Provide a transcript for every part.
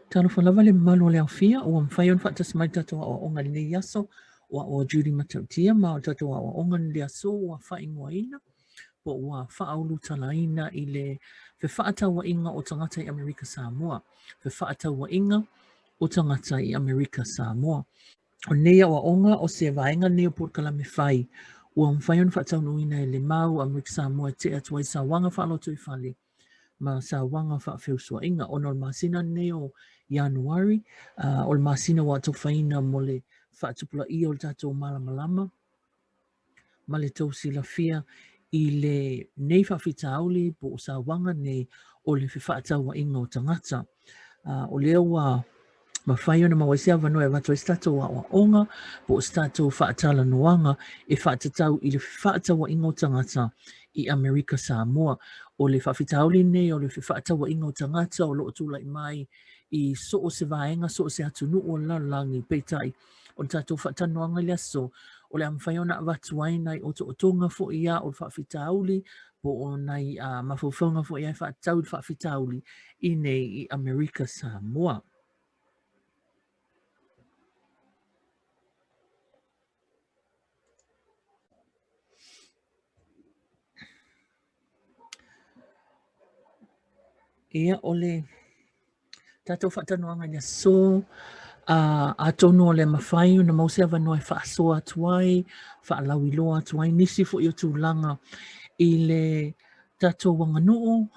Talofa lava le mamalu o le aofia, ua mafai ona faatasi mai le tatou aoaoga i lenei aso, o au o Judy Matautia ma o le tatou aoaoga i lenei aso ua faaigoaina po ua faaulutalaina i le fefaatauaiga o tagata i Amerika Samoa. Fefaatauaiga o tagata i Amerika Samoa. O lenei aoaoga o se vaega lenei o polokalame fai ua mafai ona faataunuuina e le mau Amerika Samoa e tea atu ai sauaga faalotoifale ma sauaga faafeusuaiga. Ona o le masina lenei o Ianuari, o le masina ua atofaina mo le faatupulaia o le tatou malamalama ma le tou silafia i lenei faafitauli po o sauaga nei o le fefaatauaiga o tagata. O lea ua mafai ona maua ai se avanoa e avatu ai se tatou aoaoga po o se tatou faatalanoaga e faatatau i le fefaatauaiga o tagata i Amerika Samoa. O le faafitauli lenei o le fefaatauaiga o tagata o lo o tulai mai i so o se vaega, so o se atunuu o le lalolagi, peitai, o le tatou faatalanoaga i le aso, o le a mafai ona avatu ai nai otootoga foi ia o le faafitauli po o nai mafaufauga foi ia e faatatau i le faafitauli i nei i Amerika Samoa. Ia, o le tatou faatalanoaga i le aso, atonu o le mafai ona maua se avanoa e faasoa atu ai, faalauiloa atu ai nisi foi o tulaga i le tatou aganuu,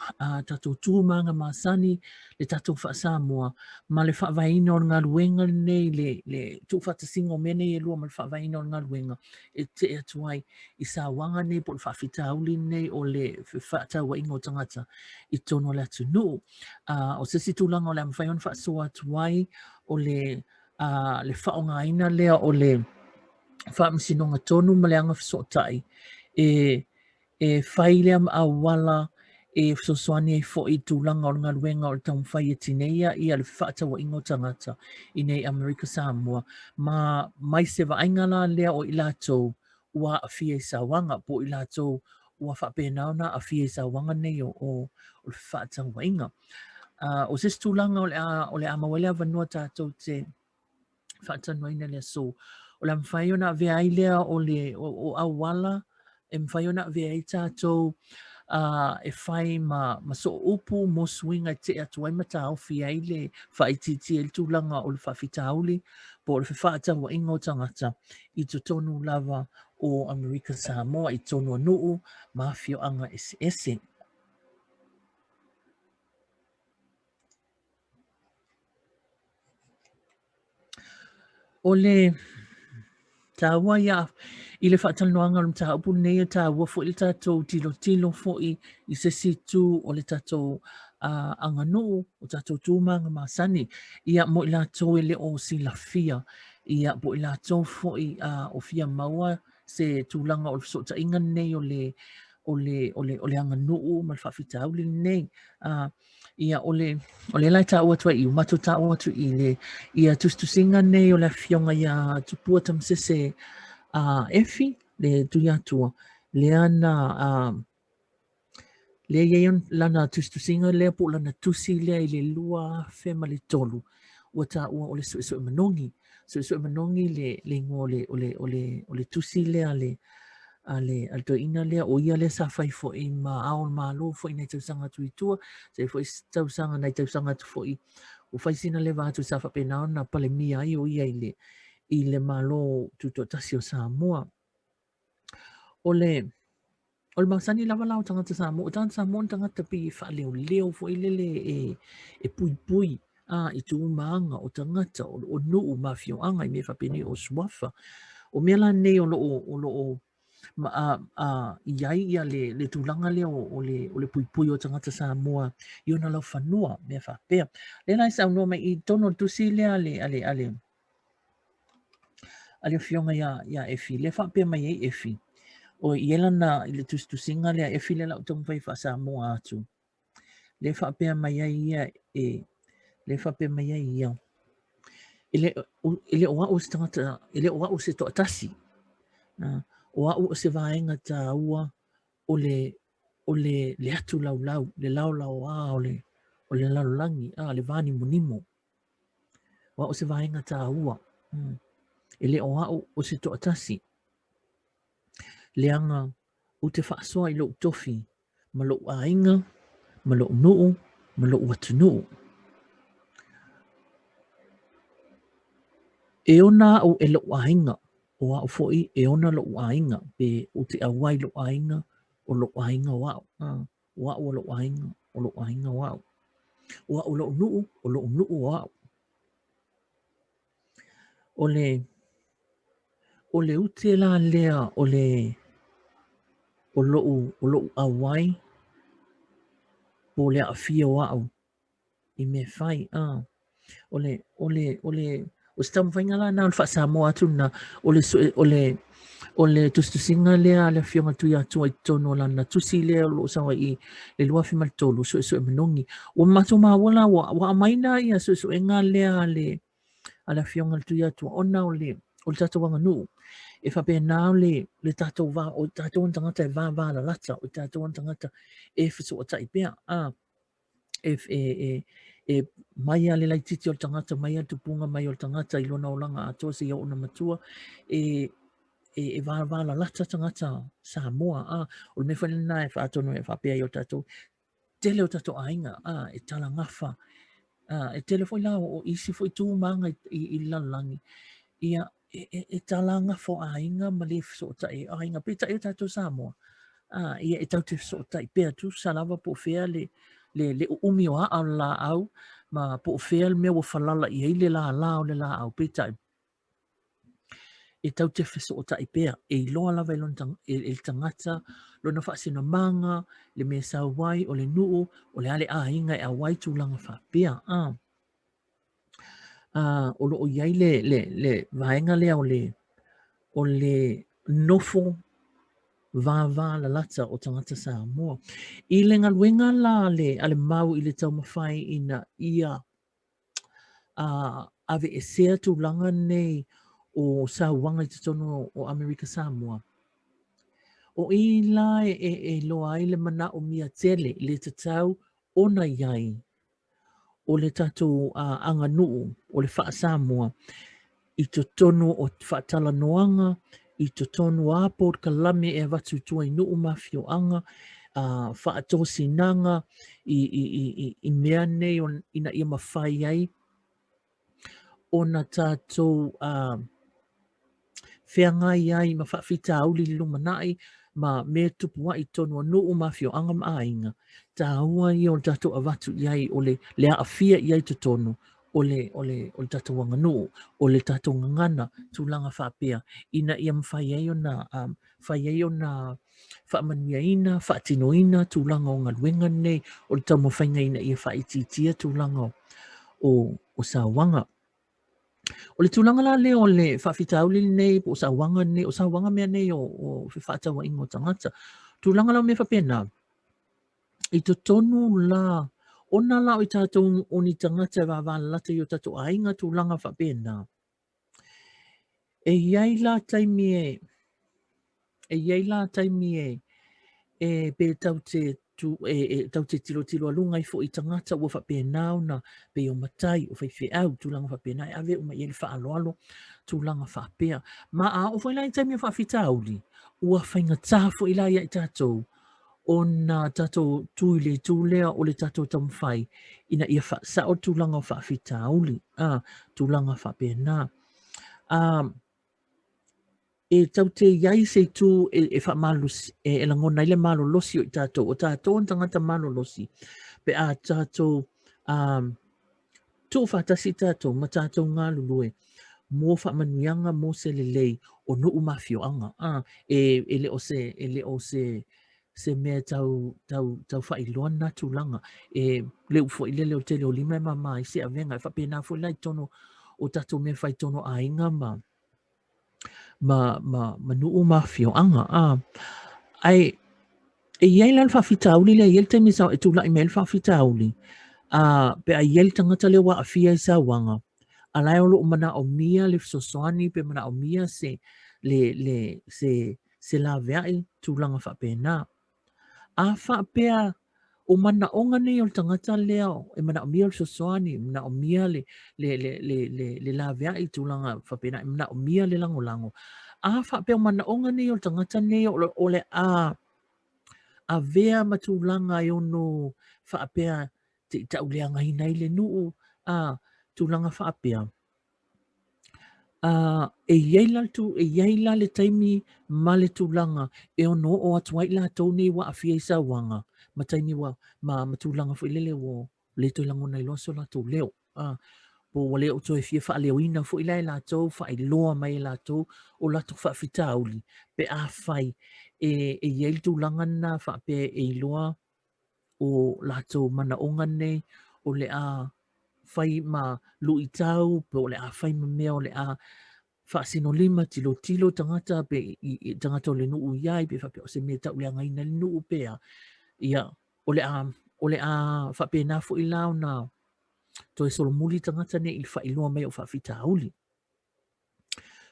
tatou tu ma aga masani, le tatou faa-Samoa ma le faavaeina o le galuega lenei, le tuufaatasiga o mea nei e lua ma le faavaeina o le galuega e tetee atu ai i sauaga nei po o le faafitauli lenei o le fefaatauaiga o tagata i totonu o le atunuu. O se isi tulaga o le a mafai ona faasoa atu ai o le, le faaaogaina lea o le faamasinoga tonu ma le agafesootai e e fai lea ma auala e fesoasoani ai foi i tulaga o le galuega o le taumafai e tineia ia le fefaatauaiga o tagata i nei Amerika Samoa ma mai se vaaiga la lea o i latou ua aafia i sauaga po o i latou ua faapena ona aafia i sauaga nei o, o, o le fefaatauaiga. O se isi tulaga o le a, o le a maua ai le avanoa tatou te faatalanoaina le aso. O le a mafai ona avea ai lea o le o, o auala e mafai ona avea ai tatou e fai ma, ma sooupu mo suiga e tetee atu ai ma taofi ai le faaitiitia i le tulaga o le faafitauli po o le fefaatauaiga o tagata i totonu lava o Amerika Samoa i totonu o nuu ma afioaga eseese. O le taua ia i le faatalanoaga o le mataupu lenei e taua foi le tatou tilotilo foi i se isi itu o le tatou aganuu, o tatou tu ma aga masani, ia mo i latou e le o silafia, ia po o i latou foi o fia maua se tulaga o le fesootaiga lenei o le o le o le o le aganuu ma le faafitauli lenei. Ia, o le, o le la e taua atu ai i, ua matou taua atu i le, ia tusitusiga nei o le afioga ia Tupua Tamasese Efi, le Tuiatua, lea na, lea i ai lana tusitusiga lea po o lana tusi lea i le 2003, ua taua o le suesue manogi. Suesue manogi le, le igoa o le, o le, o le, o le tusi lea a le, a le, a le toeaina lea, o ia lea sa fai foi ma ao o le Malo foi nai tausaga atu i tua, sa foi tausaga, nai tausaga atu foi, ua fai sina leva atu sa faapena ona palemia ai o ia i le, i le Malo Tutoatasi o Samoa. O le, o le masani lava la o tagata Samoa, o tagata Samoa ni tagata pei e faaleoleo foi lele e, e puipui a i tu ma aga o tagata, o, o nuu ma afioaga i mea faapenei o suafa. O mea la nei o loo, o loo ma, a, a, i ai ia le, le tulaga lea o, o, le, o le puipui o tagata Samoa i ona laufanua, mea faapea. Lea la e saunoa mai i totonu o le tusi lea a le, a le, a le, a le afioga ia, ia Efi, lea faapea mai ai Efi, o i ai lana, i le tusitusiga lea Efi lea la ou taumafai e faa-Samoa atu. Lea faapea mai ai ia e, lea faapea mai ai ia, e le, e le o au se tagata, e le o au se toatasi. O au o se vaega taua o le, o le, le atu laulau, le laolaoa o le, o le lalolagi, a, le vānimonimo. O au o se vaega tāua. E le o au o se toatasi. Leaga ou te faasoa i lou tofi ma lou aiga, ma lou nuu, ma lou atunuu. E ona au e lou aiga, o au foi e ona lou aiga, pe ou te auai i lou aiga, o lou aiga o au. O au o lou aiga, o lou aiga o au. O au o lou nuu, o lou nuu o au. O le, o le ute la lea o le, o lou, o lou auai, po o le aafia o au i mea e fai, a. O le, o le, o le, o se taumafaiga la lena o le faa-Samoa atu lena, o le sue, o le, o le tusitusiga lea a le Afioga i le Tuiatua i totonu o lana tusi lea o lo o sau ai i le 2003, Suesue Manogi. Ua matou maua la, ua, ua aumai la ia suesuega lea a le, a le Afioga i le Tuiatua ona o le, o le tatou aganuu. E faapena o le, le tatou va, o tatou o tagata e vavalalata, o tatou o tagata e fesootai pea. A, e, e, e, e mai lava le laitiiti o le tagata, mai lava le tupuga mai o le tagata i lona olaga atoa seia oo ina matua, e, e, e vavalalata tagata Samoa. A, o le mea foi lena e faatonu e faapea ai o tatou, tele o tatou aiga, a, e talagafa, a, e tele foi la o isi foi tu ma aga i, i, i le lalolagi, ia, e, e, e talagafa o aiga ma le fesootai o aiga, peitai o tatou Samoa, a, ia e tatou te fesootai pea, tusa lava po o fea le, le, le uumi o aa o le laau, ma po o fea le mea ua falala i ai le lālā o le laau, peitai, e tatou te fesootai pea, e iloa lava e, lona, e, e le tagata lona faasinomaga, le mea e sau ai, o le nuu, o le a le aiga e auai tulaga faapea. A, a, o lo o i ai le, le, le vaega lea o le, o le nofo vavalalata o tagata Samoa. I le galuega la a le, a le mau i le taumafai ina ia a aveesea tulaga nei o sauaga i totonu o Amerika Samoa. O i la e, e, e iloa ai le manaomia tele le tatau ona i ai o le tatou uh, aganuu o le faa-Samoa i totonu o faatalanoaga, i totonu o a polokalame e avatu i tua i nuu ma afioaga, uh, faatosinaga i, i, i, i, i mea nei o, ina ia mafai ai ona tatou uh, feagai ai ma faafitauli i le lumanai ma mea tupu ai i totonu o nuu ma afioaga ma aiga. Tāua ia o le tatou avatu i ai o le, le aafia i ai totonu o le, o le, o le tatou aganuu, o le tatou gagana, tulaga faapea, ina ia mafai ai ona, um, fai ai ona faamanuiaina, faatinoina tulaga o galuega nei o le taumafaiga ina ia faaitiitia tulaga o, o, o sauaga. O le tulaga la lea o le faafitauli lenei po o sauaga nei, o sauaga mea nei o, o fefaatauaiga o tagata. Tulaga la o mea faapena, i totonu la, ona la o i tatou o ni tagata e vavalalata i o tatou aiga tulaga faapena. E i ai la taimi e, e i ai la taimi e, e pe tau te tu, e, e tau te tilotilo a luga ifo i tagata ua faapena ona pei o matai, o faifeau, tulaga faapena, e ave uma i ai le faaaloalo, tulaga faapea. Ma a oo foi la i taimi o faafitauli, ua faigata foi la ia i tatou ona tatou tu i le itu lea o le tatou taumafai ina ia faasao tulaga o faafitauli, a, tulaga faapena. A, e tau te i ai se itu e, e faamalolosi, e, e lagona ai le malolosi o i tatou, o tatou o tagata malolosi, pe a tatou um, tuufaatasi tatou ma tatou galulue mo faamanuiaga mo se lelei o nuu ma afioaga. A, e, e le o se, e le o se, se mea tau, tau, tau faailoa lena tulaga. E le upu foi lele o le tele o lima e mama ai se avega. E faapena foi la i totonu o tatou mea fai totonu o aiga ma, ma, ma, ma nuu ma afioaga. A, ae, e i ai la le faafitauli lea, e i ai le taimi e tulai mai ai le faafitauli, a, pe a i ai le tagata lea ua aafia i sauaga, a la e o lo o manaomia le fesoasoani pe manaomia se, le, le, se, se laveai, tulaga faapena. A faapea O manaoga nei o le tagata lea e manaomia le fesoasoani, manaomia le, le, le, le, le, le laveai i tulaga faapena, e manaomia le lagolago. A faapea o manaoga nei o le tagata nei o, o le a avea ma tulaga e ono faapea te i tauleagaina ai le nuu, a tulaga faapea, E i ai la e i ai la le taimi ma le tulaga e ono oo atu ai i latou nei ua aafia i sauaga ma taimi ua ma ma tulaga foi lele ua le toe lagona ai loa so latou leo. Po ua le o toe fia faaleoina foi la e latou, faailoa mai e latou o latou faafitauli pe afai e e i ai le tulaga lena faapea e iloa o latou manaoga nei o le a fai ma luitau po o le a fai ma mea o le a faasinolima tilotilo tagata pe i, i tagata o le nuu i ai pe faapea o se mea tauleagaina le nuu pe a ia o le a o le a faapena foi la ona toe solomuli tagata nei i le faailoa mai o faafitauli.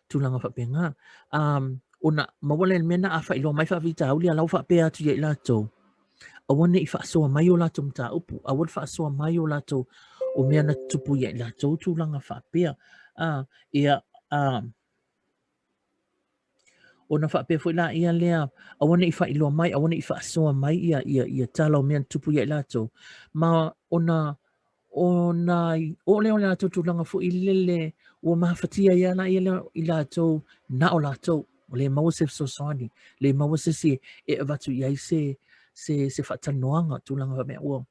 Tulaga faapena. Um, ona maua lea i le mea na a faailoa mai faafitauli a la ua faapea atu ia i latou, aua ne i faasoa mai o latou mataupu, aua le faasoa mai o latou o mea na tutupu ia i latou tulaga faapea. Uh, ia, uh, ona faapea foi la ia lea, aua ne i faailoa mai, aua ne i faasoa mai ia, ia, ia tala o mea na tutupu ia i latou. Ma ona ona oo lea o le latou tulaga foi lele ua mafatia ai lava ia lea i latou na o latou, ua le maua se fesoasoani, le maua se isi e avatu i ai se, se, se faatalanoaga, tulaga faapea, ua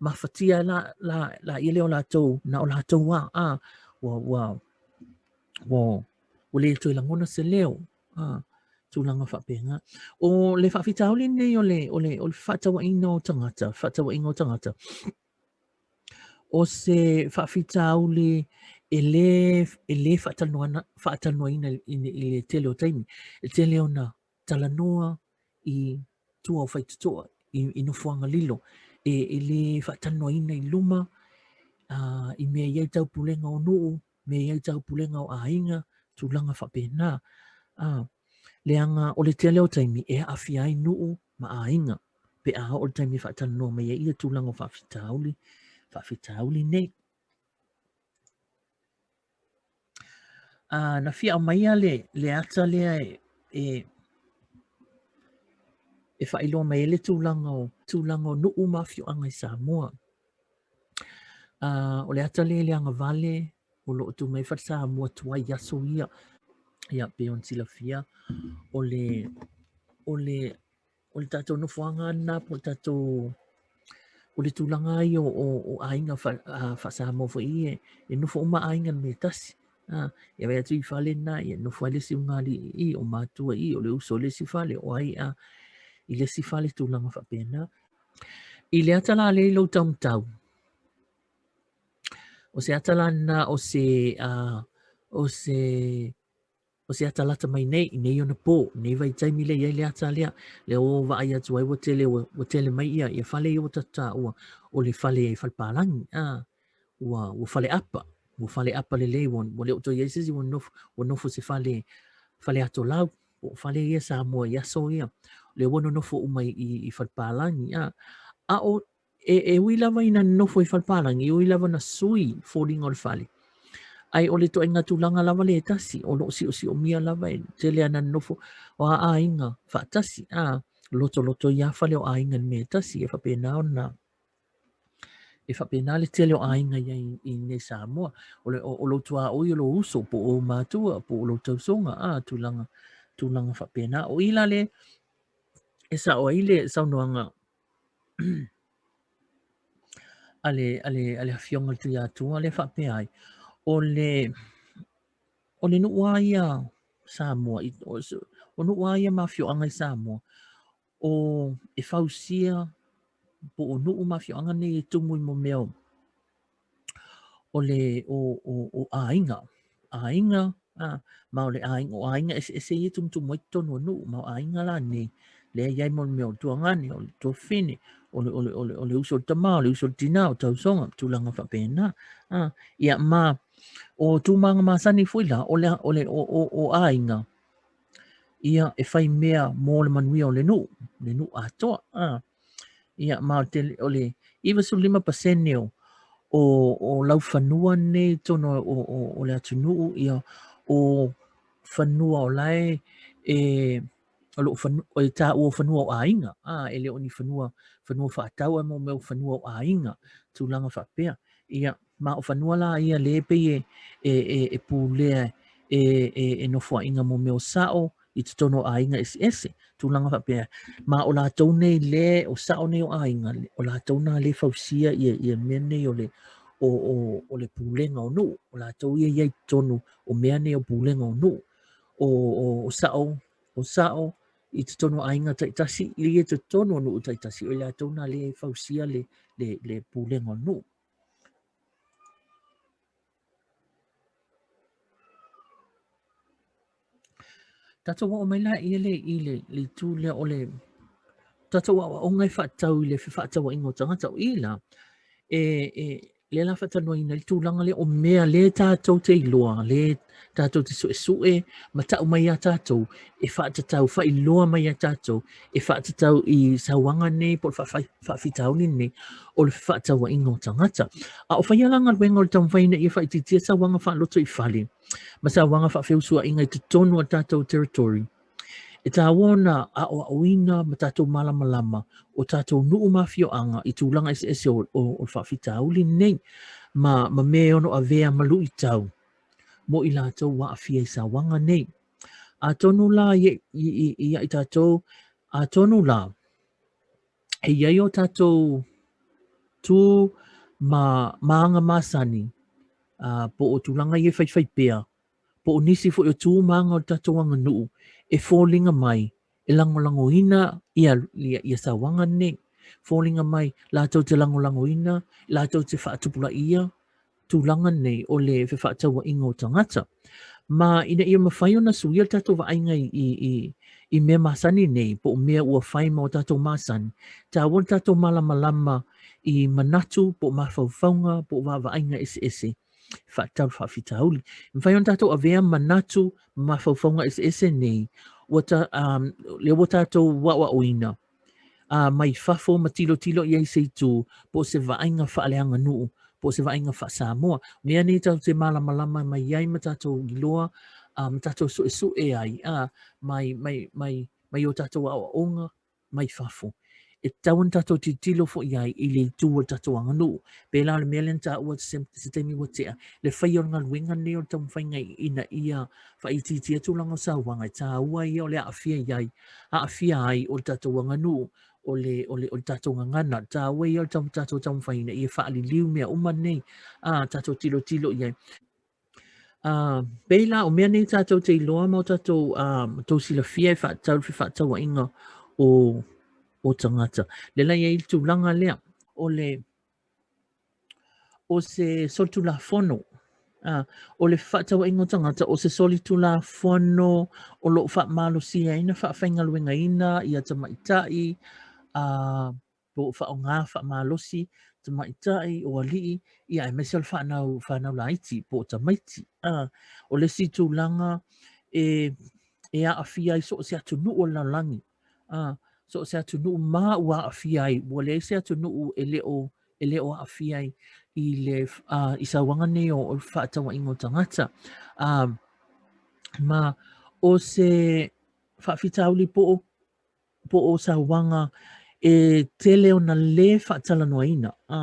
mafatia ai la, la, la ia lea o latou, na o latou lava, a, ua, ua, ua, ua le toe lagona se leo, a, tulaga faapena. O le faafitauli lenei o le, o le, o le fefaatauaiga o tagata, fefaatauaiga o tagata, O se faafitauli e lē e lē faatalanoana faatalanoaina i i le tele o taimi. E tele ona talanoa i tua o faitotoa i i nofoaga lilo e e lē faatalanoaina i luma i mea e i ai taupulega o nuu, mea e i ai taupulega o aiga, tulaga faapena. Leaga o le tele o taimi e aafia ai nuu ma aiga pe a oo le taimi e faatalanoa mai ai ia tulaga o faafitauli, faafitauli nei. Na fia aumaia le, le ata lea e, e, e faailoa mai ai le tulaga o, tulaga o nuu ma afioaga i Samoa. O le ata lea i le agavale o lo o tu mai fale Samoa tuai i aso ia. Ia, pei ona silafia, o le, o le, o le tatou nofoaga lena po o le tatou o le tulaga ia o, o, o aiga fa, faa-Samoa foi ia, e nofo uma aiga i le mea e tasi. A, e vaai atu i fale na, ia nofo ai le isi ulugalii i i, o matua i i, o le uso i le isi fale, o ai a i le isi fale, tulaga faapena. I le ata la lea i lou taumatau, o se ata la lena o se, uh, o se o se ata lata mai nei, i nei ona pō, i nei vaitaimi lea e i ai le ata lea, lea ua vaai atu ai ua tele, ua, ua tele mai ia, ia fale ia ua tatou taua, o le fale falepālagi, a, ua, ua faleapa, ua faleapa lelei, ua, ua le o toe i ai se isi ua nofo, ua nofo i se fale, fale atolau, po o fale ia Samoa i aso ia, lea ua nonofo uma i, i, i falepālagi, a, a o E, e ui lava ina nofo i falepālagi, e ui lava na sui foliga o le fale, ae o le ituaiga tulaga lava lea e tasi, o lo o siosiomia lava e tele ana nofo o a aiga faatasi, a lotoloto ia fale o aiga i le mea e tasi, e faapena ona e faapena le tele o aiga i ai i nei Samoa. O, le, o, o lou tuaoi o lou uso, po o ou matua, po o lou tausoga, a tulaga, tulaga faapena. O i la le e sao ai le saunoaga a le, a le, a le afioga i le Tuiatua lea e faapea ai, o le, o le nuu lava ia Samoa, o nuu lava ia ma afioaga i Samoa, o, e fausia po o nuu ma afioaga nei e tumu i mo mea o, o le o, o, o aiga, aiga, a, ma o le aiga, o aiga eseese ia e tumutumu ai totonu o nuu, ma o aiga la nei, lea e i ai mo le mea o le tuagane, o le tuafafine, o le, o le, o le, o le uso o le tama, o le uso o le tina, o tausoga, tulaga faapena. A, ia ma o tūmāga masani foi la, o le, o le, o, o, o aiga, ia e fai mea mō le manuia o le nuu, le nuu atoa. A, Ia, ma o le 95% o o, o laufanua nei i totonu o, o, o le atunuu, ia, o fanua o la e, e o lo o fanua, e taua o fanua o aiga, a, e le o ni fanua, fanua faatau ae mo mea o fanua o aiga, tulaga faapea. Ia, ma o fanua la ia le pei e, e, e, e pulea e, e, e nofoaiga mo mea o sao i totonu o aiga eseese, tulaga faapea. Ma o latou nei le, o sao nei o aiga, o latou na le fausia ia, ia mea nei o le, o, o, o le pulega o nuu. O latou ia i totonu o mea nei o pulega o nuu. O, o, o sao, o sao i totonu o aiga taitasi, ia i totonu o nuu taitasi, o i latou na le fausia le, le, le pulega o nuu. Tatou oo mai la ia le i le, le itu lea o le tatou aoaoga e faatatau i le fefaatauaiga o tagata. O i la, e, e, lea la faatalanoaina ai le tulaga lea o mea le tatou te iloa, le tatou te suesue ma tau mai iā tatou e faatatau, faailoa mai iā tatou e faatatau i sauaga nei po o le faafitauli nei o le fefaatauaiga o tagata. A o faia la galuega o le taumafai ina ia faaitiitia sauaga faalotoifale ma sauaga faafeusuaiga i totonu o le tatou territory, e tāua ona aoaoina ma tatou malamalama o tatou nuu ma afioaga i tulaga eseese o, o, o le faafitauli nei ma, ma mea e ono avea ma luitau mo i latou ua aafia i sauaga nei. Atonu la i, i, i, ia i tatou, atonu la, e i ai o tatou tū ma, ma aga masani, uh, po o tulaga ia e faifai pea, po o nisi foi o tū ma aga o le tatou aganuu e foliga mai e lagolagoina ia, ia, ia sauaga nei. Foliga mai latou te lagolagoina, latou te faatupulaia tulaga nei o le fefaatauaiga o tagata. Ma ina ia mafai ona suia le tatou vaaiga i, i, i, i mea masani nei, po o mea ua fai ma o tatou masani, tāua le tatou malamalama i manatu, po o mafaufauga, po o vaavaaiga eseese, faatatau le faafitauli. E mafai ona tatou avea manatu ma mafaufauga eseese nei, ua ta, um, lea ua tatou aoaoina, a mai fafo ma tilotilo i ai se itu, po o se vaaiga faaleaganuu, po o se vaaiga faa-Samoa. Mea nei tatou te malamalama mai ai ma tatou iloa, a ma tatou suesue ai, a mai, mai, mai, mai o tatou aoaoga mai fafo. E tatau ona tatou tilotilo foi i ai i le itu o le tatou aganuu. Pēlā o le mea lea na taua se, se taimi ua tea, le faia o le galuega lenei o le taumafaiga ina ia faaitiitia tulaga o sauaga, e tāua ia o le aafia i ai, aafia ai o le tatou aganuu, o le, o le, o le tatou gagana. Tāua ia o le tatou taumafai ina ia faaliliu mea uma nei, a tatou tilotilo i ai. Uh, pei la, o mea nei tatou te iloa ma o tatou uh, tou silafia e faatatau le fefaatauaiga o, o tagata. Le la i ai le tulaga lea, o le o se solitulafono uh, o le fefaatauaiga o tagata, o se solitulafono o lo o faamalosia ai na faafaigaluegaina ia tamaitai uh, po o faaaoga faamalosi tamaitai o alii, ia aemaise o le whanau, whanau laiti po o tamaiti. Uh, o le isi tulaga e, e aafia ai so o se atunuu o le lalolagi. Uh, so o se atunuu ma ua aafia ai, ua leai se atunuu e le o e le o aafia ai i le uh, i sauaga nei o, o fefaatauaiga o tagata. Uh, ma o se faafitauli po o po o sauaga e tele ona lē faatalanoaina, ā,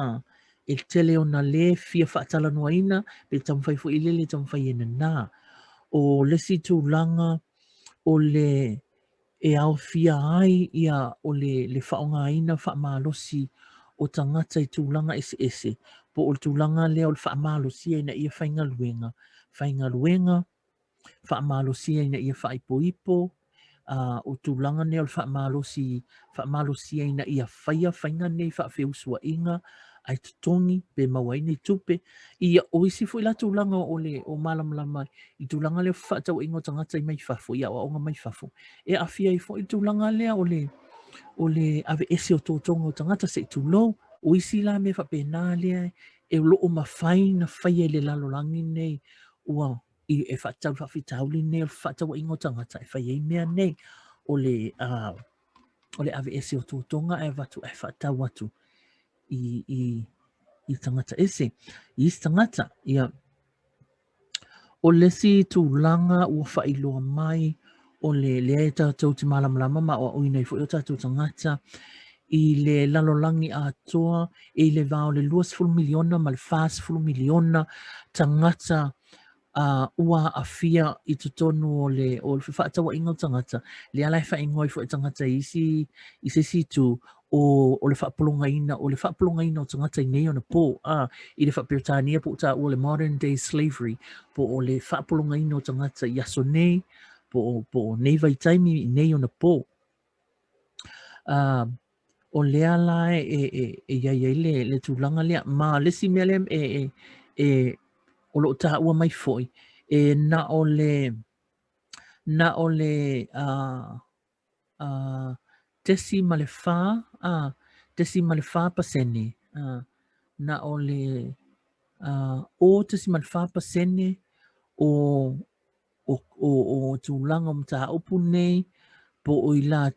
e tele ona lē fia faatalanoaina, pe taumafai foi lele e taumafai e nanā. O le isi tulaga o le e aofia ai ia o le, le faaaogaina faamalosi o tagata i tulaga eseese, po o le tulaga lea o le faamalosia ina ia faigaluega, faigaluega, faamalosia ina ia faaipoipo, uh, o tulaga nei o le faamalosi, faamalosia ina ia faia faiga nei faafeusuaiga ae totogi pe maua ai ni tupe. Ia, o isi foi la tulaga o le o malamalama i tulaga lea o fefaatauaiga o tagata i mai fafo, i aoaoga mai fafo, e aafia ai foi le tulaga lea o le o le aveese o totoga o tagata se i tulou. O isi la mea faapena lea e o lo o mafai na faia i le lalolagi nei ua i, e faatatau i le faafitauli lenei o le fefaatauaiga o tagata e fai ai mea nei o le uh, o le aveese o totoga ae avatu ae faatau atu i, i, i tagata ese, i isi tagata. Ia, o le isi tulaga ua faailoa mai o le lea e tatou te malamalama ma aoaoina ai foi o tatou tagata i le lalolagi atoa e i le va o le 20 miliona ma le 40 miliona tagata ua aafia i totonu o le o le fefaatauaiga o tagata, lea la e faaigoa ai foi e tagata i isi i se isi itu o, o le faapologaina o le faapologaina o tagata i nei ona pō, a, i le faa-Peretania po o taua le modern day slavery, po o le faapologaina o tagata i aso nei, po o, po o nei vaitaimi i nei ona pō. O lea la e, e, e, e i ai ai le, le tulaga lea. Ma le isi mea lea e, e, e, o lo o taua mai foi, e na o le, na o le 0.4, 0.4%, na o le 0.4% o o, o, o tulaga o mataupu nei, po o i la,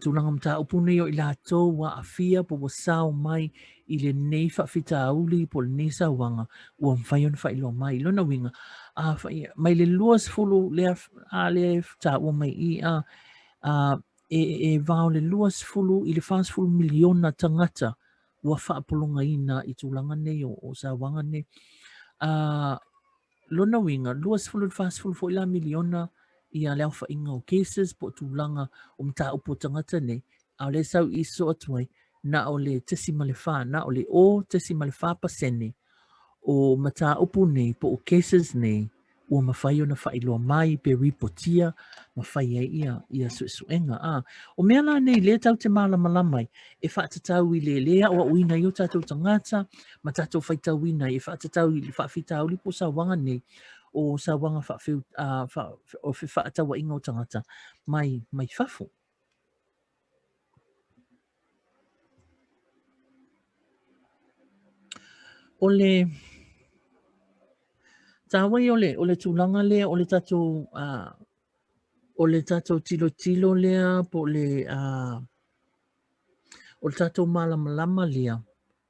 tulaga o mataupu nei o i latou ua aafia po ua sao mai i lenei faafitauli po o lenei sauaga ua mafai ona faailoa mai. Lona uiga, a fai, mai le 20 lea, a lea e taua mai i a, a e, e va o le 20 i le 40 miliona tagata ua faapologaina i tulaga nei o, o sauaga nei. A, Lona uiga, 20 i le 40 foi la miliona ia le aofaiga o cases po o tulaga o mataupu o tagata nei, a o lea e sau i sosoo atu ai, na o le 0.4, na o le 0.4% o mataupu nei po o cases nei ua mafai ona faailoa mai pe ripotia ma fai ai ia, ia suesuega. A, o mea la nei lea tatou te malamalama ai, e faatatau i le lē aoaoina ai o tatou tagata ma tatou faitauina ai e faatatau i le faafitauli po o sauaga nei o sauaga faafeu, fa, o fefaatauaiga o tagata mai, mai fafo. O le tāua ia o le, o le tulaga lea o le tatou, o le tatou tilotilo lea po o le, O le tatou malamalama lea,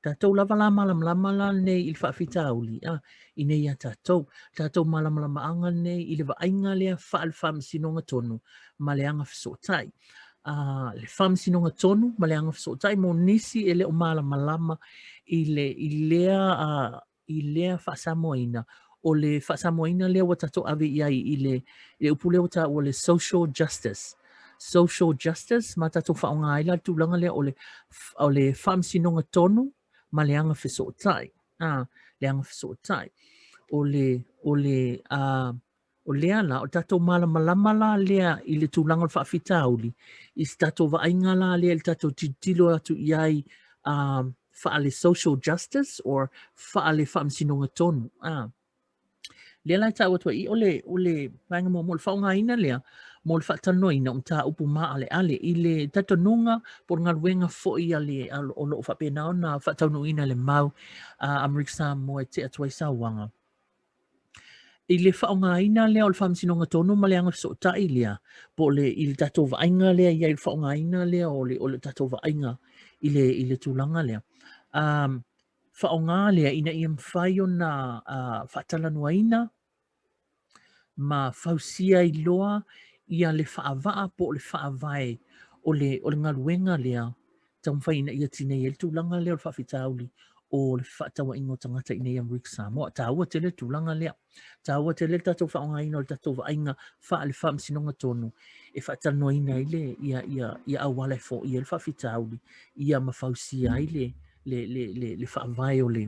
tatou lava la malamalama la nei i le faafitauli, a, i nei ia tatou. Tatou malamalamaaga nei i le vaaiga lea faale-faamasinoga tonu ma le agafesootai. A, le faamasinoga tonu ma le agafesootai mo nisi e le o malamalama i le, i lea a, i lea faasamoaina, o le faasamoaina lea ua tatou ave i ai i le, i le upu lea ua taua le social justice. Social justice, ma tatou faaaoga ai la le tulaga lea o le, o le faamasinoga tonu ma le agafesootai. Ah, le agafesootai. O le, o le, uh, O lea la, o le tatou malamalama la lea i le tulaga o le faafitauli, i se tatou vaaiga la lea i le tatou tilotilo atu i ai faale social justice or faale faamasinoga tonu. Lea la e taua atu ai i, o le, o le vaega muamua, o le faaaogaina lea mo le faatalanoaina o mataupu maaleale i le talitonuga po o le galuega foi a le, o lo o faapena ona faataunuuina e le mau a Amerika Samoa e tea atu ai sauaga. I le faaaogaina lea o le faamasinoga tonu ma le agafesootai lea, po o le, i le tatou vaaiga lea i ai, le faaaogaina lea o le, o le tatou vaaiga i le, i le tulaga lea. Um, faaaoga lea ina ia mafai ona uh, faatalanoaina ma fausia ai loa ia le faavaa po o le faavae o le, o le galuega lea taumafai ina ia tinei ai le tulaga lea o le faafitauli o le fefaatauaiga o tagata i inei i Amerika Samoa. Taua tele le tulaga lea. Taua tele le tatou faaaogaina o le tatou vaaiga faale-faamasinoga tonu e faatalanoaina ai le, ia, ia, ia auala e foia ai le faafitauli, ia ma fausia ai le, le, le, le, le faavae o le,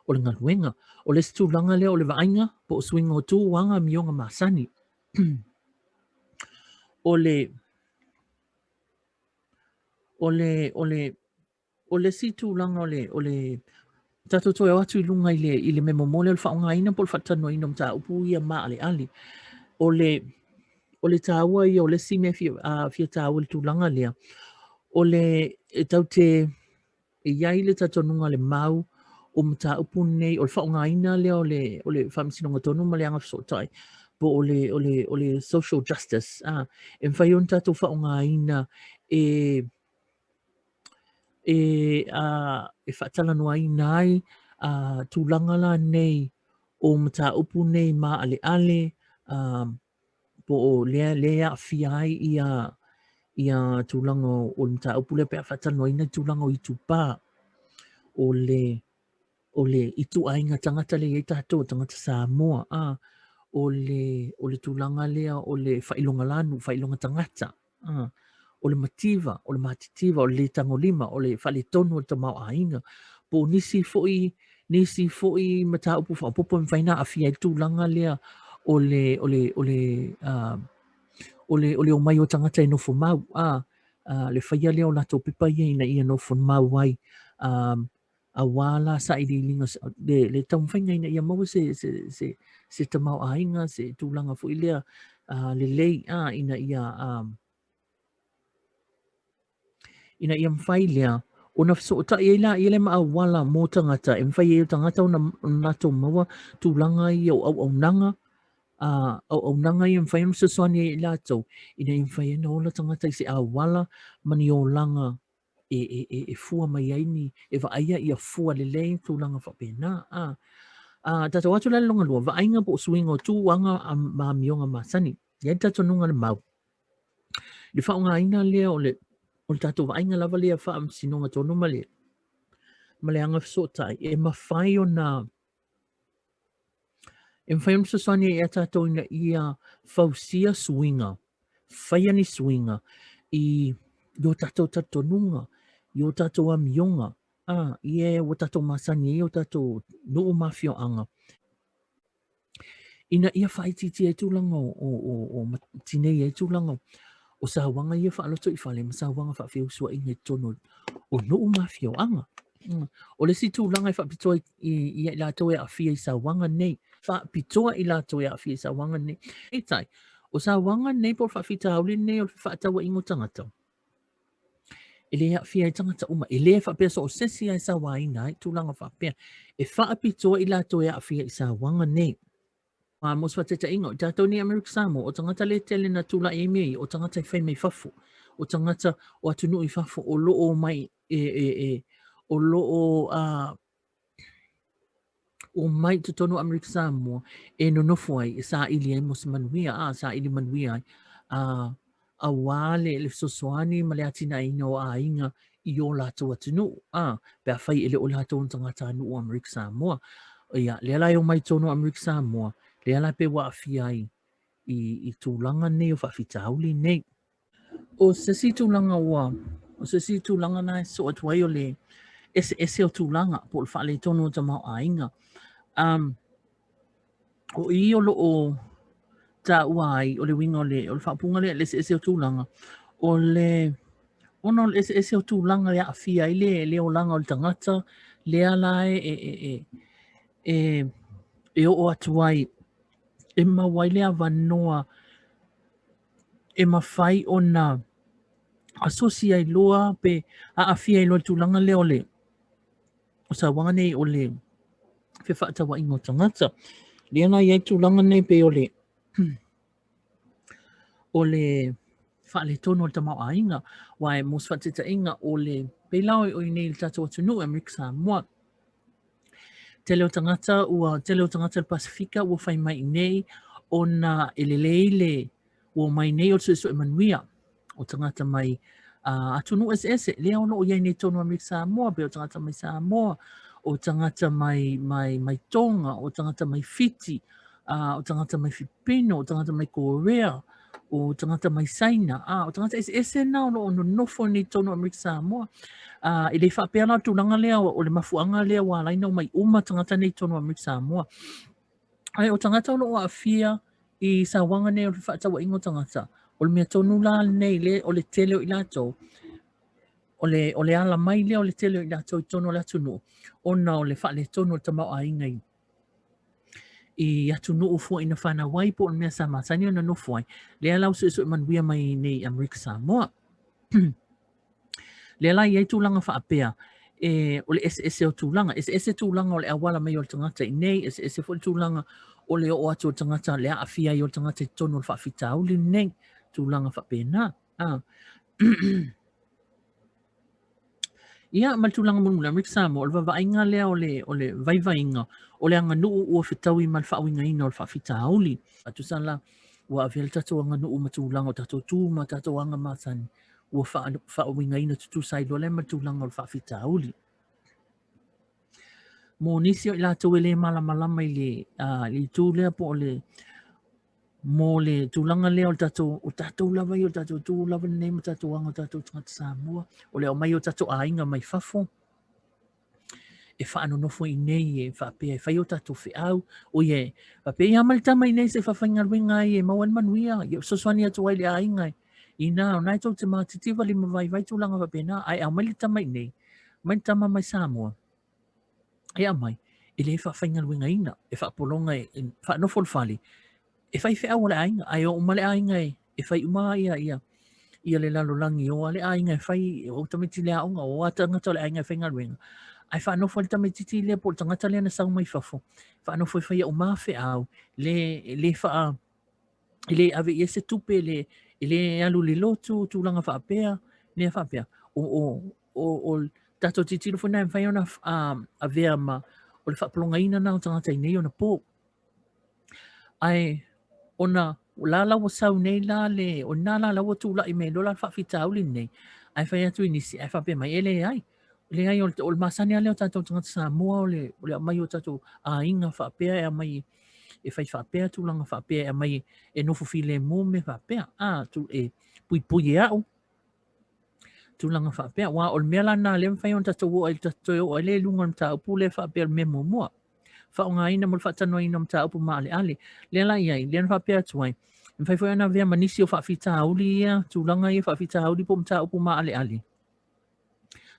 o le galuega. O le isi tulaga lea o le vaaiga po o suiga o tu aga amioga masani. O le, O le, o le, o le isi tulaga o le, o le tatou toe o atu i luga i le, i le mea muamua lea o le faaaogaina po o le faatalanoaina o mataupu ia maaleale. O le, o le taua ia o le isi mea fia, fia taua i le tulaga lea, o le, e tatou te, E i ai le talitonuga a le mau o mataupu nei, o le faaaogaina lea o le, o le faamasinoga tonu ma le agafesootai, po o le, o le, o le social justice, a, e mafai ona tatou faaaogaina e e a e faatalanoaina ai a tulaga la nei o mataupu nei maaleale a po o lea lea e aafia ai ia ia tulaga o le mataupu lea pe a faatalanoaina le tulaga o itupa o le o le ituaiga tagata lea e i ai tatou, tagata Samoa, a, o le, o le tulaga lea o le faailoga lanu, faailoga tagata, a, o le mativa, o le matitiva, o le le tagolima, o le faaletonu o le tamaoaiga, po o nisi foi, nisi foi mataupu faaopoopo e mafai ona aafia ai le tulaga lea o le, o le, o le, uh, o le, o le omai o tagata e nofo mau, a, uh, le faia lea o latou pepa ia ina ia nofo mau ai, um, Auā la sailiiliga le, le taumafaiga ina ia maua se, se, se, se tamaoaiga, se tulaga foi lea uh, lelei a ina ia um, ina ia mafai lea ona fesootai ai laia lea ma auala mo tagata e mafai ai o tagata ona, ona latou maua tulaga ia o auaunaga a auaunaga ia e mafai ona fesoasoani ai i latou ina ia mafai ai ona ola tagata i se auala ma ni olaga e, e, e, e fua mai ai ni, e vaaia ia fua lelei tulaga faapena. A, a tatou atu la le lona lua, vaaiga po o suiga o tūaga ma amioga masani. I ai le talitonuga le mau. I le faaaogaina lea o le, o le tatou vaaiga lava lea faamasinoga tonu ma le, ma le agafesootai, e mafai ona E mafai ona fesoasoani ai ia tatou ina ia fausia suiga, faia ni suiga i i o tatou talitonuga, i o tatou amioga, ā, i e ua tatou masani ai o tatou nuu ma afioaga, ina ia faaitiitia ai tulaga o, o, o, o tinei ai tulaga o sauaga ia faaloto i fale ma sauaga faafeusuaiga i totonu o nuu ma afioaga. O le isi tulaga e faapitoa i, i, i latou e aafia i sauaga nei, faapitoa i latou e aafia i sauaga nei. Peitai, o sauaga nei po o le faafitauli nei o le fefaatauaiga o tagata, e le aafia ai tagata uma, e le faapea so o se isi lava e sauaina ai tulaga faapea. E faapitoa i latou e aafia i sauaga nei. A mo se faataitaiga, o tatou nei Amerika Samoa, o tagata le tele na tulai ai mea ia, o tagata e fai mai fafo, o tagata o atunuu i fafo o lo o omai e, e, e, o lo o uh, omai i totonu o Amerika Samoa e nonofo ai, e saili ai mo se manuia, a saili manuia ai, a auā le, le fesoasoani ma le atinaeina o aiga i o latou atunuu, a, pe afai e le o latou ni tagatanuu o Amerika Samoa. Ia, lea la e omai i totonu o Amerika Samoa, lea la pei ua aafia ai i, i tulaga nei o faafitauli nei. O se isi tulaga ua, o se isi tulaga na e sosoo atu ai o le eseese o tulaga po o le faaletonu o tamaoaiga. Um, o i o lo o taua ai o le uiga o le, o le faaupuga lea, le eseese o tulaga, o le, ona o le eseese o tulaga e aafia ai le, le olaga o le tagata, lea la e, e, e, e, e, e oo atu ai, e maua ai le avanoa e mafai ona asosi ai loa pe aafia ai loa le tulaga lea o le o sauaga nei o le fefaatauaiga o tagata. Lea la i ai tulaga nei pei o le o le faaletonu o le tamaoaiga, aua mo se faataitaiga o le pei la o i nei i le tatou atunuu i Amerika Samoa, Tele o tagata ua tele o tagata o le Pasefika ua fai mai i nei ona e lelei le ua omai nei o le suesue manuia o tagata mai uh, atunuu eseese lea o lo o i ai nei tonu Amerika Samoa pei o tagata mai Samoa o tagata mai mai mai Tonga o tagata mai Fiti uh, o tagata mai Filipino o tagata mai Korea o tagata mai Saina, a, o tagata eseese na o lo o nonofo nei tonu Amerika Samoa. A, e le faapea la tulaga lea o le mafuaaga lea ua ala ai ona omai uma tagata nei tonu Amerika Samoa. Ae o tagata o lo o aafia i sauaga nei o le fefaatauaiga o tagata, o le mea tonu la lenei le, o le tele o i latou, o le, o le ala mai lea o le tele o i latou i totonu o le atunuu, ona o le faaletonu o le tamaoaiga i i atunuu foi na fanau ai po o le mea sa masani ona nofo ai, lea la ua suesue manuia mai nei i Amerika Samoa. Lea la i ai tulaga faapea, e, o le eseese o tulaga, eseese tulaga o le auala mai o le tagata i nei, eseese foi le tulaga o le oo atu o le tagata, le aafia ai o le tagata i totonu o le faafitauli lenei, tulaga faapena. Ah. Ia, ma le tulaga mulimuli, Amerika Samoa, o le vaavaaiga lea o le, o le vaivaiga o le aganuu ua fetaui ma le faauigaina o le faafitauli. A tusa la, ua avea le tatou aganuu ma tulaga o tatou tu ma tatou aga masani, ua faauigaina tutusa ai loa lea ma le tulaga o le faafitauli. Mo nisi o i latou e le malamalama i le, le itu lea po o le mo le tulaga lea o le tatou, o tatou lava ia, o le tatou tu lava lenei ma tatou aga o tatou tagata Samoa, o le aumai o tatou aiga mai fafo, e faanonofo i nei e faapea e fai o tatou feau, o ia e faapea ia aumai le tama i nei se i faafaigaluega ai e maua ai le manuia, ia fesoasoani atu ai i le aiga inā o na e tou te matitiva lima vaivai tulaga faapena, ae aumai le tama i nei, aumai le tama mai Samoa, e aumai, e le faafaigaluegaina, e faapologa e faanofo i le fale, e fai feau a le aiga, ae o uma le aiga e, e fai uma ia, ia, ia le lalolagi, o a le aiga e fai, o tamaiti le aoga, o a tagata o le aiga e faigaluega. Ae faanofo ai le tamaititi lea po o le tagata lea na sau mai fafo, faanofo e faia uma feau, le, le faa, e le ave i ai se tupe, le, e le alu i le lotu, tulaga faapea, mea faapea. O, o, o, o tatou tilotilo foi na e mafai ona avea ma o le faapologaina na o tagata i nei ona po. Ae ona la la ua sau nei la le, o na la la ua tulai mai loa la le faafitauli lenei, ae fai atu i nisi, ae faapea mai, e leai, leai, o le, o le masani lava lea o tatou tagata Samoa, o le, o le aumai o tatou aiga faapea e aumai e fai faapea tulaga faapea e aumai e nofo filemu mea faapea, a, tu, e puipui e au, tulaga faapea. Aua o le mea la lena lea e mafai ona tatou oo ai, toe oo ai lea i luga o le mataupu lea faapea o le mea muamua. Faaaogaina mo le faatalanoaina o mataupu maaleale. Lea la i ai, lea na faapea atu ai, e mafai foi ona avea ma nisi o faafitauli ia, tulaga ia faafitauli po o mataupu maaleale.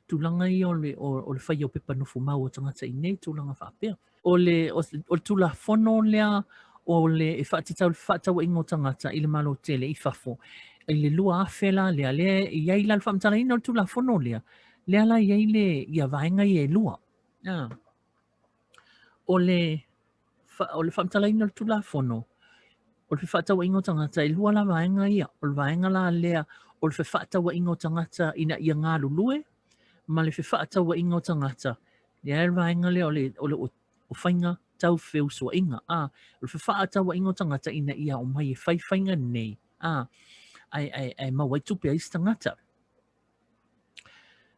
Tulaga ia o le, o, o le faia o pepa nofomau o tagata i nei tulaga faapea. O le, o, o le Tulafono lea o le e faatatau le fefaatauaiga o tagata i le Malo tele i fafo i le 2000 la lea, lea e i ai la le faamatalaina o le Tulafono lea, lea la e i ai le, ia vaega ia e lua. Ah. O le, o le faamatalaina o le Tulafono, o le fefaatauaiga o tagata, e lua la vaega ia. O le vaega la lea o le fefaatauaiga o tagata ina ia galulue, ma le fefaatauaiga o tagata, lea le vaega lea o le, o le o faiga tau feusuaiga, a, o le fefaatauaiga o tagata ina ia omai e fai faiga nei, a, ae, ae, ae maua ai tupe a isi tagata.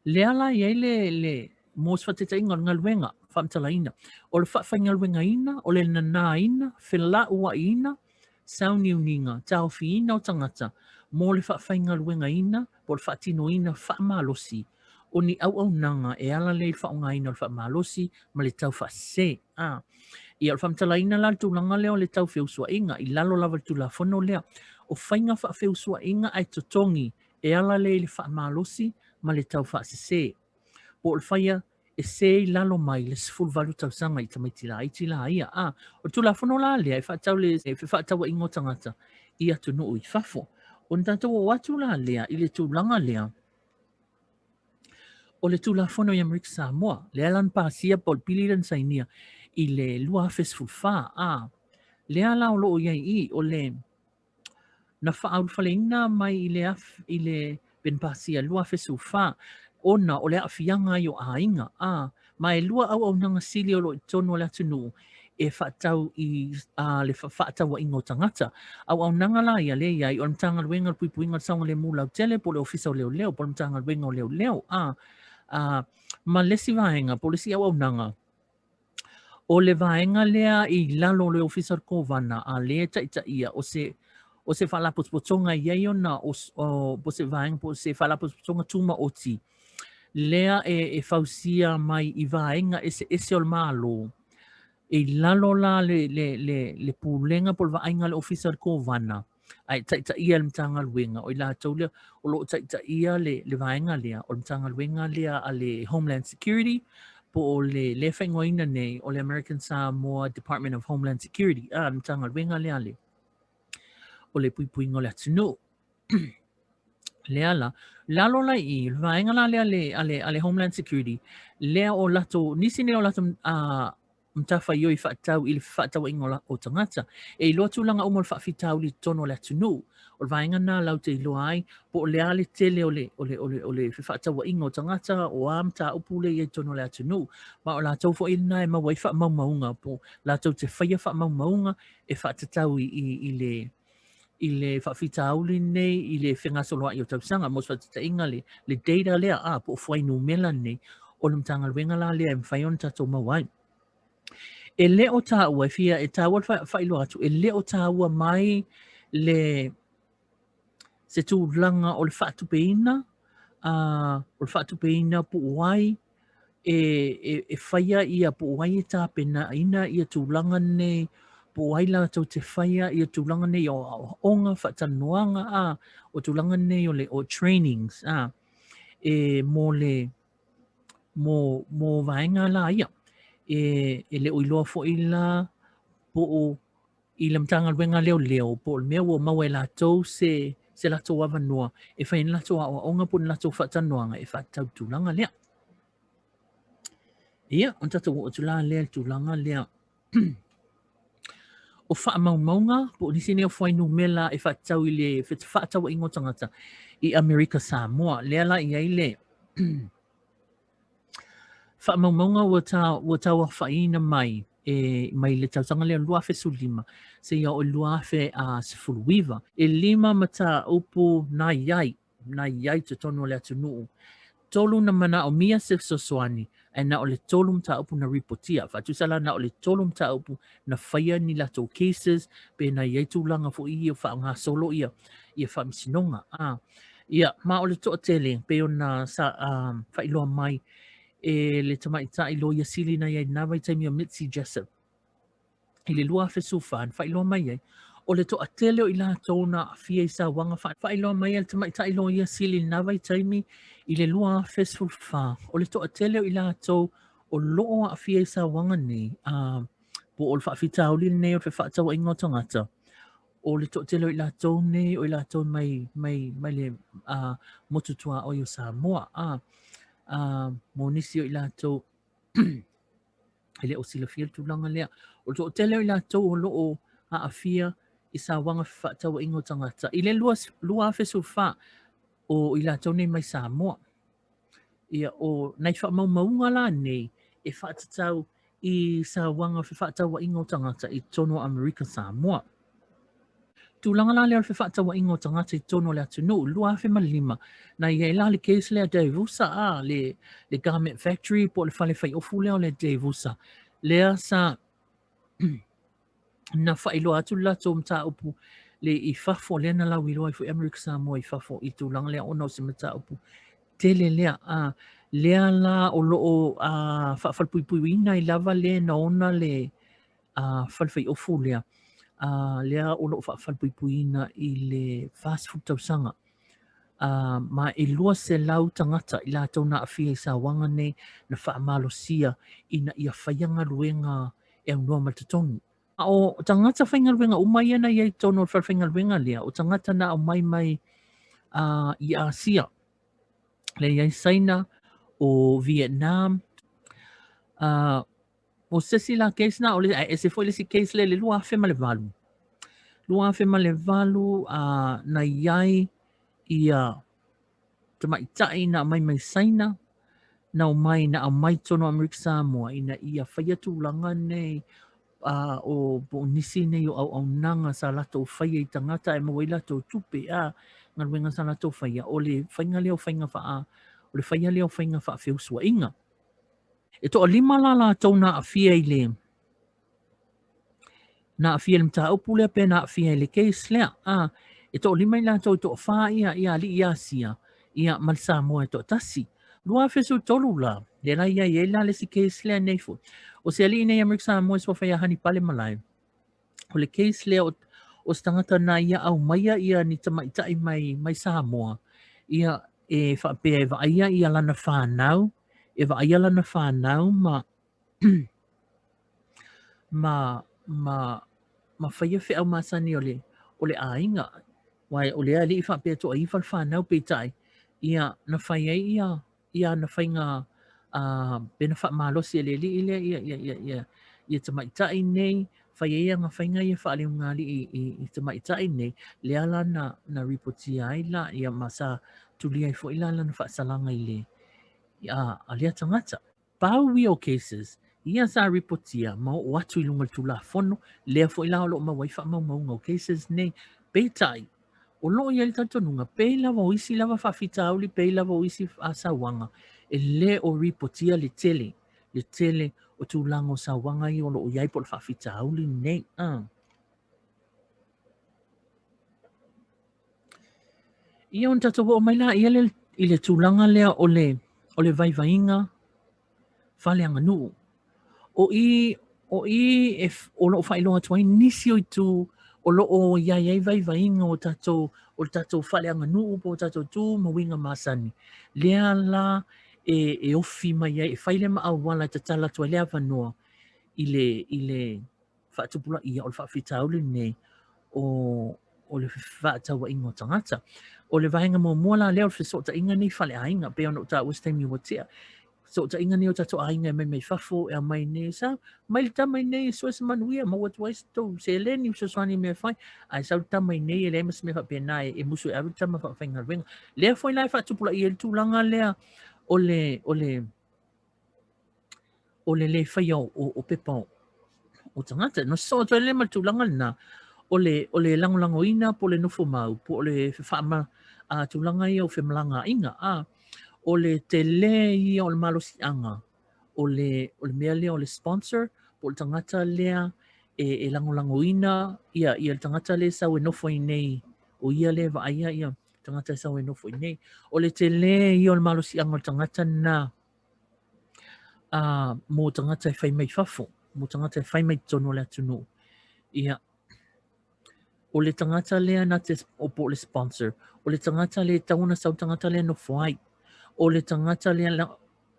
Lea la i ai le, le mo se faataitaiga o le galuega faamatalaina, o le faafaigaluegaina, o le nanāina, felauaiina, sauniuniga, taofiina o tagata mo le faafaigaluegaina po o le faatinoina faamalosi o ni auaunaga e ala lea i le faaaogaina o le faamalosi ma le taufaasese. A. Ia, o le faamatalaina la le tulaga lea o le tau feusuaiga i lalo lava o le Tulafono lea. O faiga faafeusuaiga ae totogi e ala lea i le faamalosi ma le taufaasese. Po o le faia e se i lalo mai le 18 tausaga i tamaiti laiti la ia. A, o le Tulafono la lea e faatatau le fefaatauaiga o tagata i atunuu i fafo. Ona tatou oo atu la lea i le tulaga lea o le Tulafono i Amerika Samoa, lea la na pasia po o le pili lea na sainia i le 2014. A, lea la o lo o i ai i i, o le Na faaulufaleina mai i le i le Penipasia 2014 ona o le aafiaga ai o aiga, a, ma e lua auaunaga sili o lo o i totonu o le atunuu e faatatau i a, le fefaatauaiga o tagata. Auaunaga la ia lea e i ai o le Matagaluega o le Puipuiga o le Saogalemu Lautele po o le Ofisa o Leoleo po o le Matagaluega o Leoleo, a, a, ma le isi vaega po o le isi auaunaga O le vaega lea i lalo o le Ofisa o le Kovana a lea e taitaia o se o se faalapotopotoga e i ai ona o, o, po o se vaega po o se faalapotopotoga tumaoti lea e, e fausia mai i vaega eseese o le Malo. E i lalo la le, le, le, le pulega po o le vaaiga a le Ofisa o le Kovana ae taitaia e le Matagaluega, o i latou lea o lo o taitaia le, le vaega lea, o le Matagaluega lea a le Homeland Security, po o le lea faaigoaina nei o le American Samoa Department of Homeland Security, a, le Matagaluega lea a le, o le puipuiga o le atunuu. Lea la, lalo la i i, le vaega la lea a le, a le, a le Homeland Security, lea o latou, nisi nei o latou uh, matafaioi faatatau i le fefaatauaiga o tagata. E iloa tulaga uma o le faafitauli i totonu o le atunuu. O le vaega lena latou te iloa ai po o le a le tele o le, o le, o le, o le fefaatauaiga o tagata, o a mataupu lea e i ai i totonu o le atunuu. Ma o latou foi lena e maua ai faamaumauga po latou te faia faamaumauga e faatatau i, i, i le i le faafitauli nei i le fegasoloai o tausaga. Mo se faataitaiga le, le data lea, a, po o fuainumera nei, o le Matagaluega la lea e mafai ona tatou maua ai. E le o taua, e fia, e taua le faailoa atu, e le o taua mai le se tulaga o le faatupeina, o le faatupeina po o ai e, e, e faia ia po o ai e tapenaina ia tulaga nei, po o ai latou te faia ia tulaga nei o aoaoga, faatalanoaga, a, o tulaga nei o le o trainings, a, e mo le mō, mō vaega la ia. E, e le o iloa foi la po o i le Matagaluega Leoleo po o le mea ua maua e latou se, se latou avanoa e fai ai ni latou aoaoga po o ni latou faatalanoaga e faatatau i le tulaga lea. Ia, ona tatou oo atu la lea i le tulaga lea o faamaumauga po o nisi nei o fuainumera e faatatau i le fefaatauaiga o tagata i Amerika Samoa. Lea la i ai le faamaumauga ua, ta, ua tauaofaiina mai e, mai le tausaga lea 2015 seia oo i 2019. E lima mataupu na i ai na i ai totonu o le atunuu. Tolu na manaomia se fesoasoani, ae na o le tolu mataupu na ripotia. Faatusa la na o le tolu mataupu na faia ni latou cases, pe na i ai tulaga foi ia faagasolo ia, ia faamasinoga. Ah, ia, ma o le toatele, pei ona sa, uh, faailoa mai e le tamaitai loia sili na i ai i lena vaitaimi o Mitzi Jessup, i le 2014 na faailoa mai ai, o le toatele o i latou na aafia i sauaga faailoa mai e le tamaitai loia sili i lena vaitaimi i le 2014, o le toatele o i latou o lo o aafia i sauaga nei, uh, po o le faafitauli lenei o le fefaatauaiga o tagata, o le toatele o i latou nei, o i latou mai, mai, mai le uh, motu tuaoi o Samoa. Uh, uh, mo nisi o i latou e le o silafia le tulaga lea. O le toatele o i latou o lo o aafia i sauaga fefaatauaiga o tagata. I le 2014, o i latou nei mai Samoa. Ia, o nai faamaumauga la nei e faatatau i sauaga fefaatauaiga o tagata i totonu o Amerika Samoa. Tulaga la lea o le fefaatauaiga o tagata i totonu o le atunuu, 2005, na i ai la le case lea Daewoosa, a, le, le garment factory po o le fale faiofu lea o le Daewoosa, lea sa na faailoa atu le latou mataupu le i fafo lea na lauiloa ai foi Amerika Samoa i fafo i tulaga lea ona o se mataupu tele lea. A, lea la o lo o faafalepuipuiina ai lava le na ona le a falefaiofu lea, a, lea o lo o faafalepuipuiina i le 40 tausaga. A, ma e 200 tagata i latou na aafia i sauaga nei na faamalosia ina ia faia galuega e aunoa ma le totogi. A o tagata faigaluega uma ia na i ai i totonu o le falefaigaluega lea, o tagata na aumai mai uh, i Asia. Lea i ai Saina, o Vietnam, uh, O se isi la case na, o le, ae ese foi le isi case lea i le 2008. 2008 uh, na i ai ia tamaitai na aumai mai Saina, na omai, na aumai totonu o Amerika Samoa ina ia faia tulaga nei uh, o, po o nisi nei o auaunaga sa latou faia i tagata e maua ai latou tupe, a galuega sa latou faia, o le faiga lea o faiga faa, o le faia lea o faiga faafeusuaiga. E toalima la latou na aafia i le na aafia i le mataupu lea pe na aafia i le case lea. A, e toalima i latou e toafa ia, ia alii Asia, ia ma le Samoa e toatasi. 2013 la, lea la i ai ai la le isi case lea nei foi. O se alii nei Amerika Samoa e suafa ia Hanipale Malae. O le case lea o, o se tagata na ia aumaia ia ni tamaitai mai, mai Samoa, ia e faapea e vaaia ia lana whanau, e vaaia lana whanau ma ma ma ma faia feau masani o le o le aiga. Aua o le alii faapea toaiva le fanau peitai, ia na fai ai ia ia ana faiga uh, pe na faamalosi e le alii lea ia ia ia ia Ia tamaitai nei, fai ai ana faiga ia faaleugaalii i, i tamaitai nei, lea la na, na ripotia ai la, ia ma sa tulia ai foi la lana faasalaga i le, a, a lea tagata. Pau ia o cases, ia sa ripotia ma oo atu i luga o le Tulafono, lea foi la o lo o maua ai faamaumauga o cases nei. Peitai, o lo o i ai le talitonuga, pei lava o isi lava faafitauli, pei lava o isi sauaga, e le o ripotia le tele, le tele o tulaga o sauaga ia o lo o i ai po o le faafitauli nei. Ia ona tatou oo mai lea i le tulaga lea o le, o le vaivaiga faaleaganuu. O i, o i e, o lo o faailoa atu ai nisi o itu o lo o i ai ai vaivaiga o tatou, o le tatou faaleaganuu po o tatou tu ma uiga masani. Lea la e, e ofi mai ai, e fai lea ma auala e tatala atu ai le avanoa i le, i le faatupulaia o le faafitauli lenei o, o le fefaatauaiga o tagata. O le vaega muamua la lea o le fesootaiga nei faleaiga, pei ona ou taua se taimi ua tea. Fesootaiga nei o tatou aiga e mai mai fafo, e aumai nei, sau mai le tama i nei e sue se manuia, maua atu ai se tou seleni, fesoasoani i mea e fai. Ae sau le tama i nei e leai ma se mea faapena e, e musu e ave le tama faafaigaluega. Lea foi la e faatupulaia ai le tulaga lea o le, o le, o le lē faia o, o, o pepa o, o tagata. No sosoo atu ai lea ma le tulaga lena, o le, o le lagolagoina po o le nofo mau, po o le fefaama, a, tulaga ia o femalagaaiga, a, o le tele ia o le malosiaga, o le, o le mea lea o le sponsor, po o le tagata lea e, e lagolagoina ia, ia le tagata lea e sau e nofo i nei, o ia lea e vaaia ia tagata e sau e nofo i nei. O le tele ia o le malosiaga o le tagata lena, uh, mō tagata e whai mai fafo, mō tagata e whai mai totonu o le atunuu. Ia, o le tagata lea na te, o po o le sponsor, o le tagata lea e tatau ona sau tagata lea nofo ai, o le tagata lea la,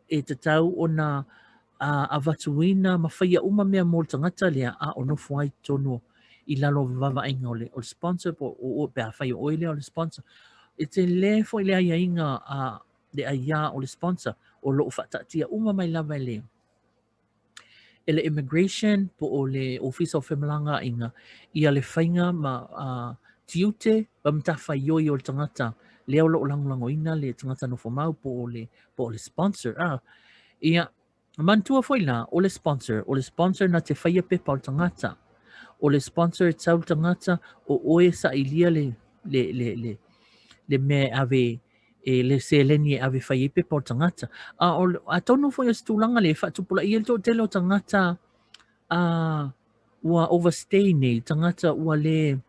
e tatau ona uh, avatuina ma faia uma mea mō le tagata lea a o nofo ai totonu i lalo o vaavaaiga o le, o le sponsor po o, o pe a fai o oe lea o le sponsor. E tele foi le aiaiga a uh, le aiā o le sponsor o lo o faataatia uma mai lava e le e le immigration po o le ofisa o femalagaaiga ia le faiga ma uh, tiute ma matafaioi o le tagata lea o lo o lagolagoina le tagata nofo mau po o le, po o le sponsor. Ah, ia, Manatua foi la, o le sponsor, o le sponsor na te faia pepa o le tagata. O le sponsor e tau le tagata, o oe e sailia le, le, le, le, le mea e ave, e le seleni e ave fai ai pepa o le tagata. A o, atonu foi o se tulaga le e faatupulaia le toatele o tagata a, ua overstay nei, tagata ua le,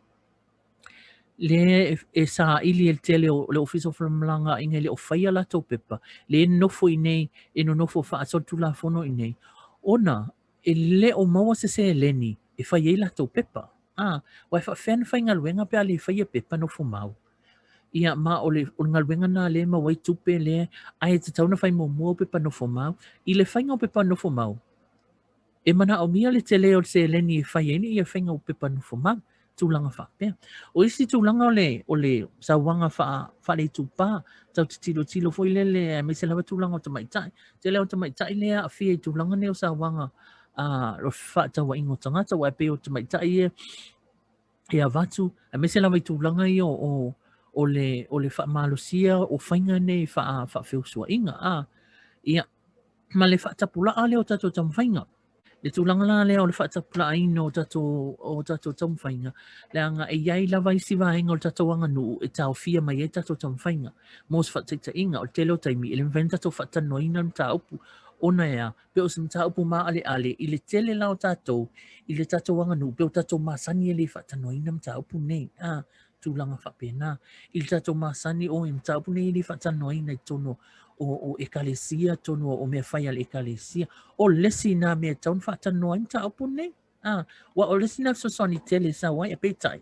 lea e saili e le tele o le Ofisa o Femalagaaiga e le o faia latou pepa, le nofo i nei, e nonofo faasolitulafono i nei, ona e le o maua se seleni e fai ai latou pepa. A, aua e faapefea ona faigaluega pe a le faia pepa nofo mau. Ia, ma o le, o le galuega lena lea e maua ai tupe lea, ae tatau ona fai muamua au pepa nofo mau. I le faiga o pepa nofo mau, E manaomia le tele o le seleni e fai ai ia faiga o pepa nofo mau, tulaga faapea. O isi tulaga o le, o le sauaga faa, faaleitupā, tau te tilotilo foi lele, aemaise lava tulaga o tamaitai. Tele o tamaitai lea aafia i tulaga nei o sauaga a o fefaatauaiga o tagata, aua e pei o tamaitai ia e avatu, aemaise lava i tulaga ia o, o, o le, o le faamalosia o faiga nei faa, faafeusuaiga. A, ia, ma le faatapulaa lea o tatou taumafaiga. Le tulaga la lea o le faatapulaaina o tatou, o tatou taumafaiga, leaga e i ai lava isi vaega o le tatou aganuu e taofia mai ai tatou taumafaiga. Mo se faataitaiga, o le tele o taimi e le mafai ona tatou faatalanoaina le mataupu ona e a, pe o se mataupu maaleale i le tele la o tatou i le tatou aganuu, pe o tatou masani e le faatalanoaina mataupu nei. A, tulaga faapena. I le tatou masani o i mataupu nei e le faatalanoaina i totonu o, o ekalesia, totonu o mea fai a le ekalesia. O le isi nā mea e tatau ona faatalanoa ai mataupu nei. Ah, ua o le isi nā fesoasoani tele e sau ai, a peitai,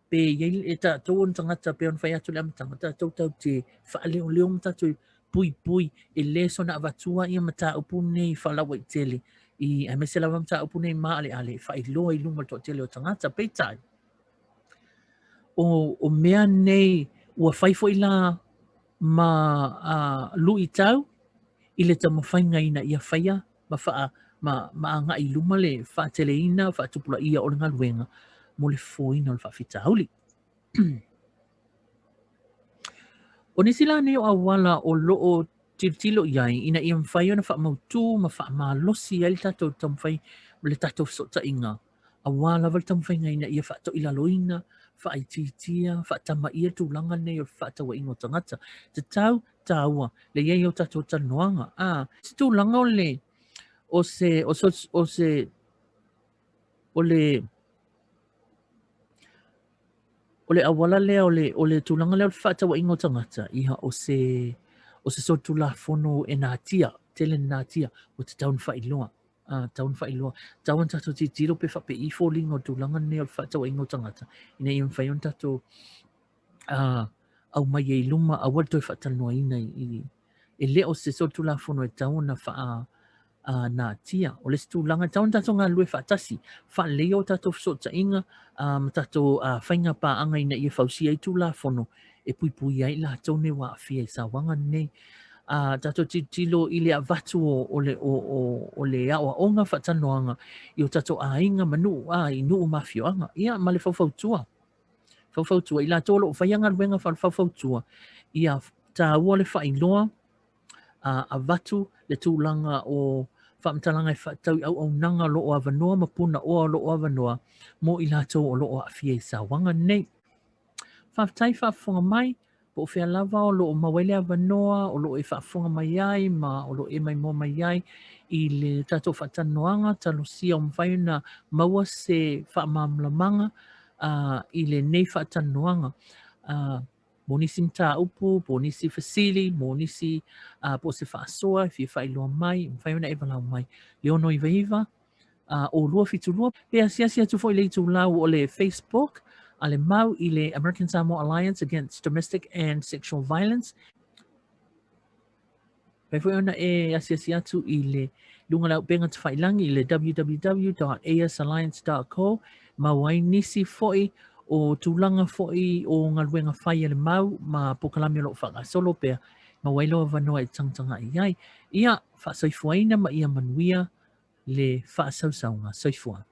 pe i ai e tatou ona tagata pe ona fai atu le amataga, tatou tau te faaleoleo ma tatou puipui e le soona avatua ia mataupu nei faalauaitele i aemaise lava mataupu nei maaleale e faailoa i luma o le toatele o tagata. Peitai, o, o mea nei ua fai foi la ma uh, luitau i le taumafaiga ina ia faia ma faa, ma, ma agai i luma le faateleina, faatupulaia o le galuega mo le fofoina o le faafitauli. O nisi la nei o auala o lo o tilotilo i ai ina ia mafai ona faamautu ma faamalosi ai le tatou taumafai le tatou fesootaiga aua lava le taumafaiga ina ia faatoilaloina, faaitiitia, faatamaia le tulaga lenei o le fefaatauaiga o tagata. Tatau taua le i ai o tatou talanoaga. A, se tulaga o le o se o se o se o le O le auala lea o le, o le tulaga lea o le fefaatauaiga o tagata, ia o se, o se solitulafono e natia, tele na natia, ua tatau ona faailoa. Uh, tatau ona faailoa. Tatau ona tatou tilotilo pe faapei foliga o le tulaga lenei o le fefaatauaiga o tagata, ina ia mafai ona tatou uh, aumai ai i luma, aua le toe faatalanoaina i, i, e le o se solitulafono e tatau ona faa uh, natia. O le isi tulaga, e tatau ona tatou galulue faatasi, faaleleia o tatou fesootaiga uh, ma tatou uh, faiga paaga ina ia fausia ai tulafono e puipuia ai latou nei ua aafia i sauaga nei. Uh, tatou tilotilo i le avatu o, o, le, o, o, o le aoaoga faatalanoaga i o tatou aiga ma nuu, a, i nuu ma afioaga, ia, ma le faufautua. Faufautua, i latou o lo o faia galuega faafaufautua, ia taua le faailoa a avatu le tulaga o faamatalaga e faatatau i auaunaga o lo o avanoa ma punaoa o lo o avanoa mo i latou o lo o aafia i sauaga nei. Faafetai faafofoga mai, po o fea lava o lo o maua ai le avanoa o lo o e faafofoga mai ai ma o lo o e maimoa mai ai i le tatou faatalanoaga, talosia o mafai ona maua se faamalamalamaga uh, i lenei faatalanoaga. Uh, mo nisi mataupu, po o nisi fesili, mo nisi uh, po o se faasoa e fia faailoa mai, mafai ona e valaau mai. Le 699 uh, o 272, pe asiasi atu foi le itulau o le Facebook a le mau i le American Samoa Alliance Against Domestic and Sexual Violence. Pai foi ona e asiasi atu i le luga o le auupega tafailangi i le www.asalliance.co maua ai nisi foi o tulaga foi o galuega fai a le mau ma polokalame o lo o faagasolo pea maua ai lou avanoa e tagatagai ai. Ia, faasoifuaina ma ia manuia le faasausauga. Soifua.